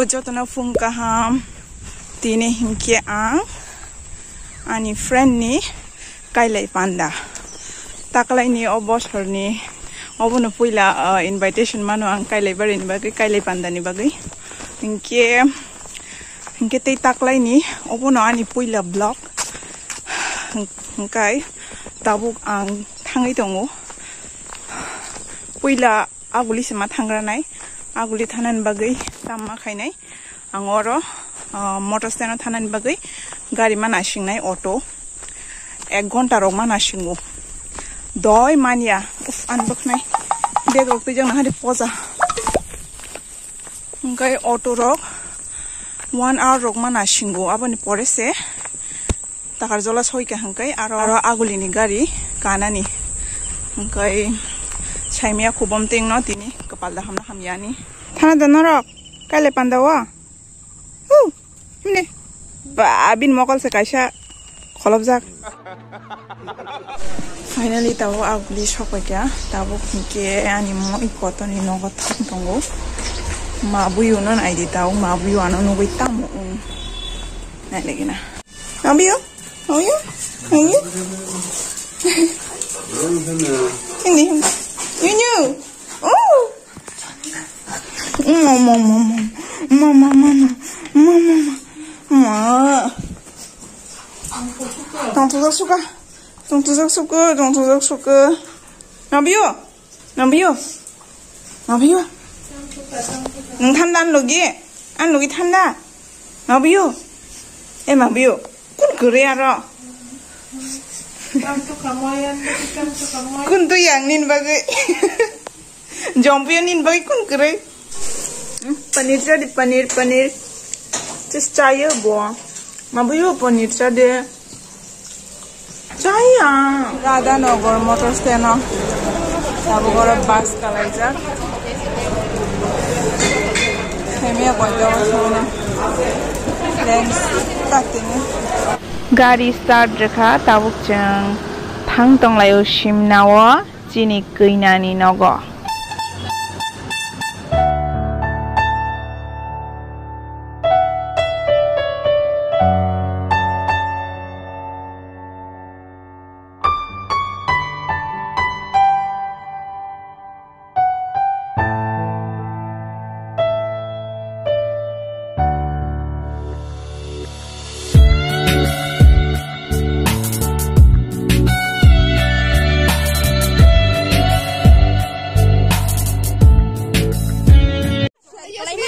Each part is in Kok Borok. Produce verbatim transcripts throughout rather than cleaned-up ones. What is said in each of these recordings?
Jotono phung kaham. Tini hinkhe ang ani friend ni kailai panda. Taklaini o bosorni obono puila, ah, invitation mano ang kailai barini bagwi, kailai pandani bagwi. Hinkhe, hinkhe tei taklaini obono ani puila vlog. Hingkai tabuk ang thangwi tongo. Puila aguli se ma thangra nai, aguli thanani bagwi tamma khainai. Ang oro, ah, motor stand o thanani bagwi gari ma nasingnai, auto. Ek ghonta rok ma nasingo. Doi manya, uf, an bwkhnai. Bag rok twijak na hari poja. Hingkai auto rok one hour rok ma nasingo. Aboni pore se Takarjola soika hingkai aro, aro agulini gari kanani. Hingkai saimaya khubom tingno tini kwpal da hamna hamyani. Thana da norok kaile panda o. Hu, himne. Ba, bin mokol se kaisa kholopjak. Finally tabo aguli sokpaikha. Tabo hinkhe ani moi kotoni nogo thang tongo. Ma buyu no naidi tabo, ma buyu ano nugui tamo wng. Nailaigina. Nabio? Nabio? Nabio? Hindi, hindi. Yunyu! Oh! Mama, mama, mama, mama, mama, mama. Tong tujak suka. Tong tujak suka, tong tujak suka. Nabio? Nabio? Nabio? Nang thanda an logi? An logi thanda? Nabio? Eh, Mabio? Kun kwrwi aro? Kun twi yang nin bagwi? Jompuyo nin bagwi kun kwrwi? Hmm, paneer chadi, paneer, paneer. Just chayo bo. Mabio paneer chadi. Chaya. Radhanagar motor stand o. Tabuk oro bus kalaijak. Hemia koito sono. Lens tatini. Gari start rwkha, tabuk chwng thang tonglaio Simna o. Chini kwnani nogo.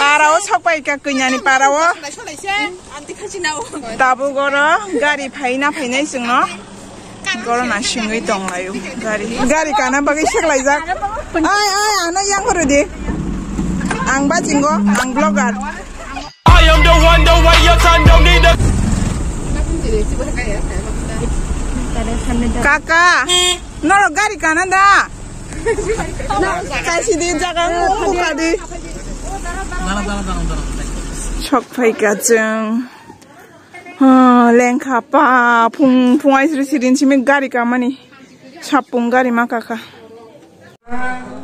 Para o sok pai ka kanya ni para o. Tabuk oro gari phai na phai nai chwng no. Goro na singwi tong lai o gari. Gari kana bagwi sek lai jak. Ai, ai, ano yang horo di. Ang ba chingo, ang vlogger. I am the one, the way your son don't need a Kaka, norok gari kana da? Kaisi di jaga buka di. Sok phai ka chwng. Ha, lengkha pa, phung, phung aisri sirin simi gari kamani. Sapung gari ma kaka.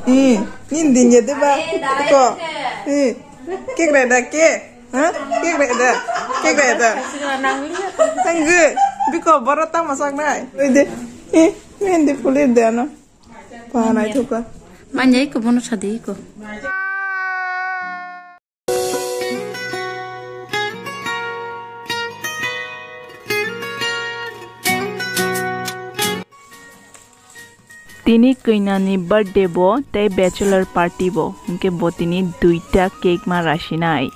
Eh, nin din ya deba. Ko. Eh, kek reda ke. Ha? Kek reda. Kek reda. Tanggu. Biko boro tamo sak nai. Oi de. Eh, nin di puli de ano. Pa nai thuka. Manjai ko bono sadi ko. Tini kwnani birthday bo tei bachelor party bo, hinkhe bo tini duita cake ma rasinai.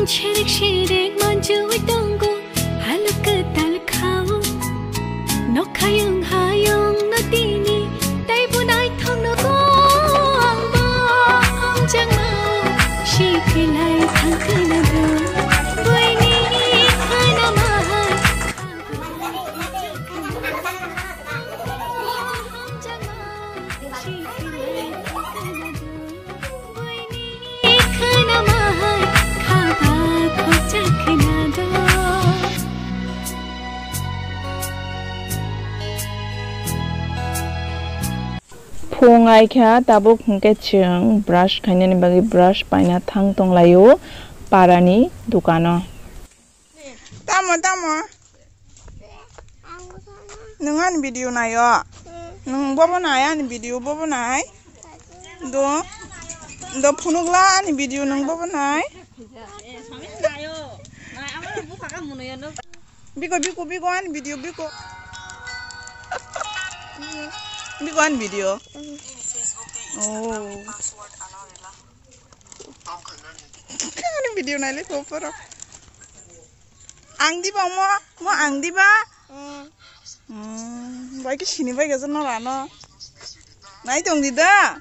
Shirik shirik manjui tongo, haluk tal khao. Nokhayung hayung no tini, tai bunai thong no ko ang bo hamjang ma, shikhilai thang khna do, boini khna ma hai. Paikha tabuk hwnkhe chwng brush khainani bagwi brush paina thang tonglaio parani dukano. Tamo, tamo? Nwng ani video naio? Nwng bobo nai ani video, bobo nai? Do, do phunukla ani video nwng bobo nai? Biko, biko, biko ani video, biko. Biko ani video. Oh. Ani video naile ko poro. Ang diba mo, mo ang diba? Hmm, bai ke sini bai ke jono rano. Nai tong di da.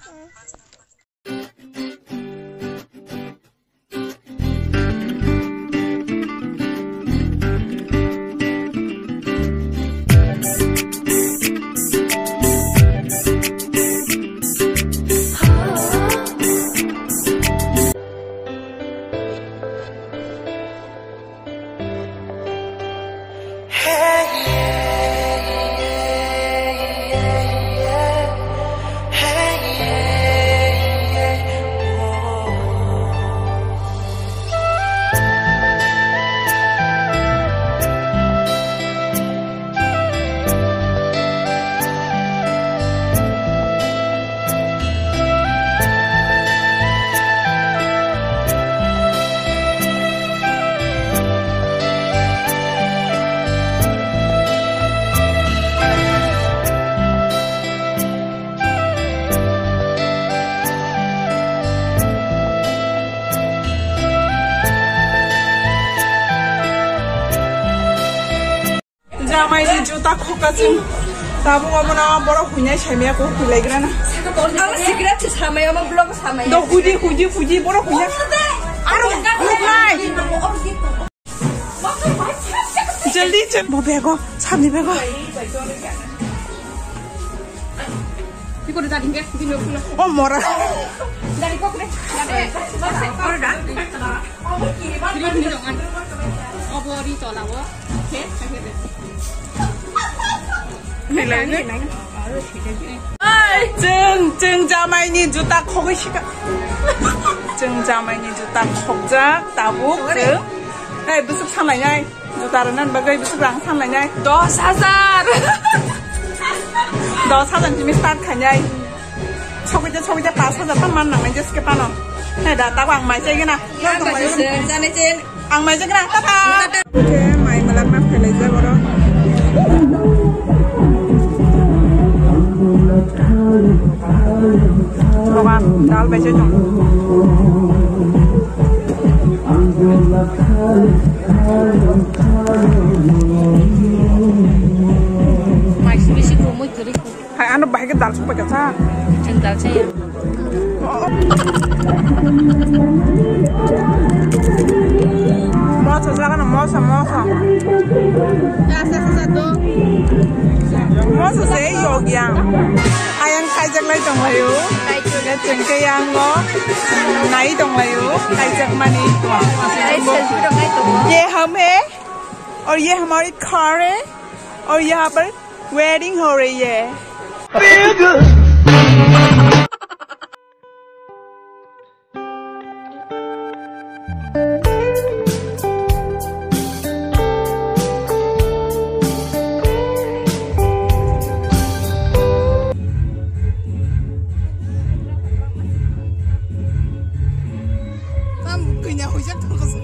Jamai ni juta khokachwng. Tabuk obono borok huinai saimaya kok huilaigrana. Ang secret se samai, omo vlog samai. Do huidi, huidi, huidi, borok huinai. Aro, huinai. Jaldi chwng bo bego, sabni bego. Biko da dingke, bino kulo. O mora. Dari kok deh, dari. Oro da. Bini bini dong an. Obo ri tola wo. Oke, oke deh. Nilai ni. Ai, chwng, chwng jamai ni juta khogwi sika. Chwng jamai ni juta khokjak, tabuk chwng. Hei, bwswk sanlainai. Juta rwna bagwi bwswk rang sanlainai? Dos hajar. Dos hajar tini start khainai. Sokwi de, sokwi de, pas hajar tam man nangnai jeske pano. Hei da, tabuk ang mai chaigena. Ang mai chaigena, tata. Oke, mai malak na phelai jak oro. Dogan, dal bai se tong. Mai simi si komoi kwrwi. Hai, ano bahai ke dal song bai ka cha. Chwng dal cha ya. Moso jaga na moso, moso. Moso se yog yang. Ayang kaijak lai tong layo. Chwng ke yang o nai tong layo. Kaijak mani. Ye hum hai? Aur ye hamari car hai? Aur yahan par wedding ho rahi hai. Tam kanya hujak thangkasa.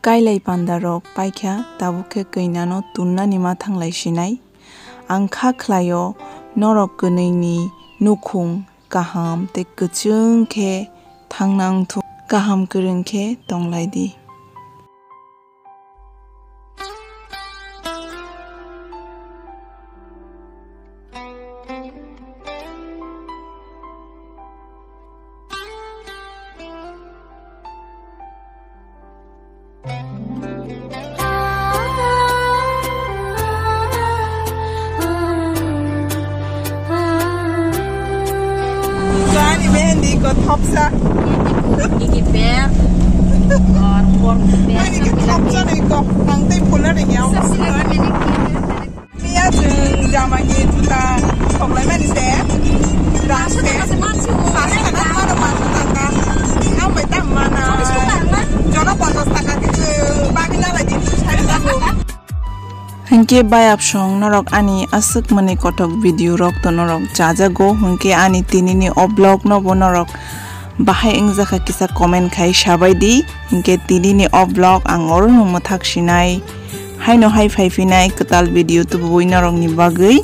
Kailai pandarok paikha, tabuk khe kwnano tunnani ma thanglai sinai. Ang kha khlaio norok kwnwini nukhung kaham tei kwchwng khe thangnang thung, kaham kwrwng khe tonglai di. Ani mehendi ko thopsa. Ini ber. Or por ber. Ani ke thopsa ni ko. Ang tei pula ni yaw. Miya chwng jamani juta soklaimani se. Rang se. Paso taka, paso taka. Ang bai tam mana. Jono ponchas taka ke bagwi nalai di. Sari jago. Hinkhe bayapsong norok ani aswk mwnwi kothok video rok to norok chajago, hinkhe ani tinini o vlog no bo norok bahai wngjakha kisa comment khai sabai di, hinkhe tinini o vlog ang orono mwthak sinai, haino hai phai phinai kwtal video tubuwi norokni bagwi.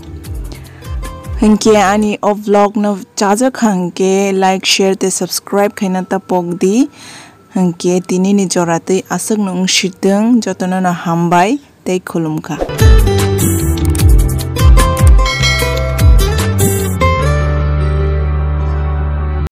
Hinkhe ani o vlog no chajakha hinkhe like, share tei subscribe khaina ta pok di, hinkhe tinini jora twi aswkno wng sitwng, jotono no hambai. Tei khulumkha.